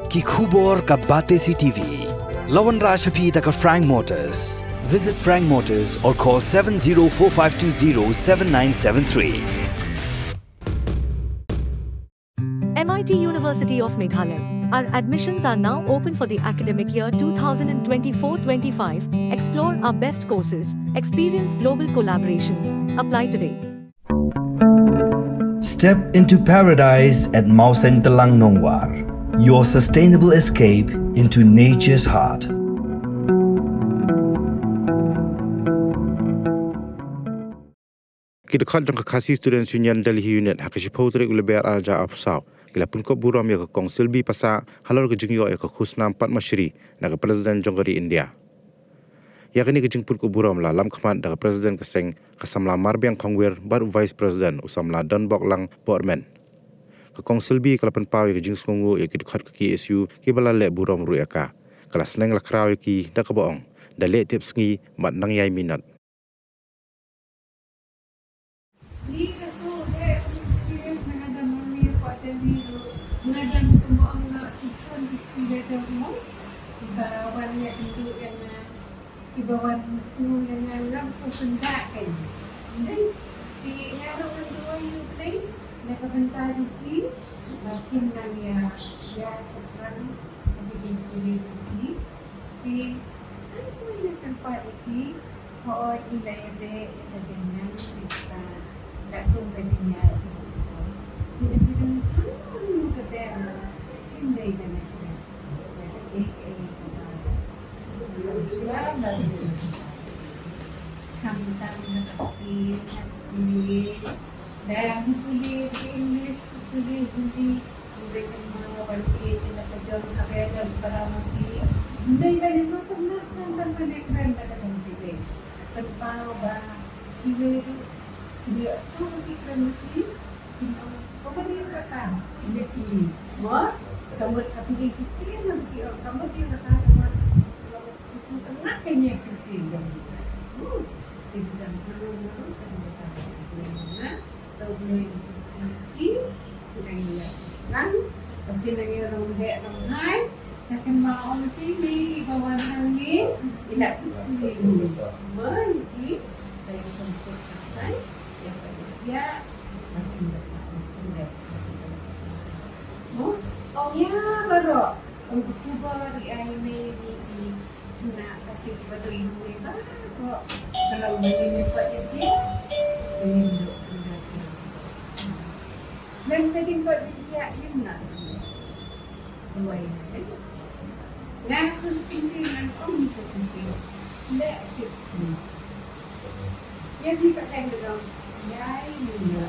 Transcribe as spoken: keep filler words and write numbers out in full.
Ki khubor ka Batesi TV. La wanrah sha phi da ka Frank Motors. Visit Frank Motors or call seven zero four five two zero seven nine seven three. M I T University of Meghalaya. Our admissions are now open for the academic year two thousand twenty-four twenty-five. Explore our best courses, experience global collaborations. Apply today. Step into paradise at Mawsyntelang Nongwar. Your sustainable escape into nature's heart. Ki dkhot jong ka Khasi Students Union Delhi Unit ha ka shiphew tarik u Lber arhajar arphew saw ki la pynkup burom ïa ka Kong Silby Passah halor ka jingïoh ïa ka khusnam Padma Shri na ka President jong ka ri India. Ïa kane ka jingpynkup burom la lam khmat da ka President ka seng, ka samla Marbiang Khongwir, bad u Vice President u samla Donboklang Bormen. Ka Kong Silby ka la pynpaw ïa ka jingsngewnguh ïa ki dkhot ka K S U kiba la leh burom ruh ïa ka. Ka la sneng la khraw ïa ki da kaba ong, da leh tip sngi bad nang ïai minot. Ni ka su de, ni ka su de, nga dang mami ko de ni ru, nga dang kumba ong nga ki khon ki ki de de mo. Ba wan ya ki du ya nga, ki ba wan su ya nga ngam ko senda kan. Ndai, ki nga dang wan du yu play, na ka benta di ki, ba kin nang ya, ya ko kan, ka bi ki ki ki. Ki, kan ko ya kan pa di ki, Hooid, ngi la ïadei ïa ka jingïaid jingstad. Dak kum ka jingïaid. Ngi la ïadei kum ka dei. Ngi dei ka dei. Ïa ka dei ka dei. Khamtam na ka dei, na ka dei. Dah, hopefully, English, hopefully, Hindi, hopefully, kynmaw, ban ïeit, ïa ka jong, ka bha jong, para masi. Hindi, ban ïa sngewthuh, na, kan, kan, ban ïa kren, ban ïa kren, Hindi. Kynmaw, ba, kiwei ruh, kiwei ïa sngewthuh, ki kren masi, kynmaw, ka mut ïa kata, ïa ki, mo? Ka mut, ka phi ki sien, ki, ka mut ïa kata, ka mut, ka mut, ki sngewthuh, na, ka ïa ki, ki, ki, ki, ki, ki, ki, ki, ki, ki, Na ka sik ba dei hynrei ba ko ka long mynnin ïa ka ïa phi. Mynnin duk mynnin ïa phi. Lem ka ding ko ding ïa im na. Duwai na lem. Nga kun tingting ngan ong sa sisi. Leh tip sini. Ïa phi ka teng dong. Ïa ini ïa.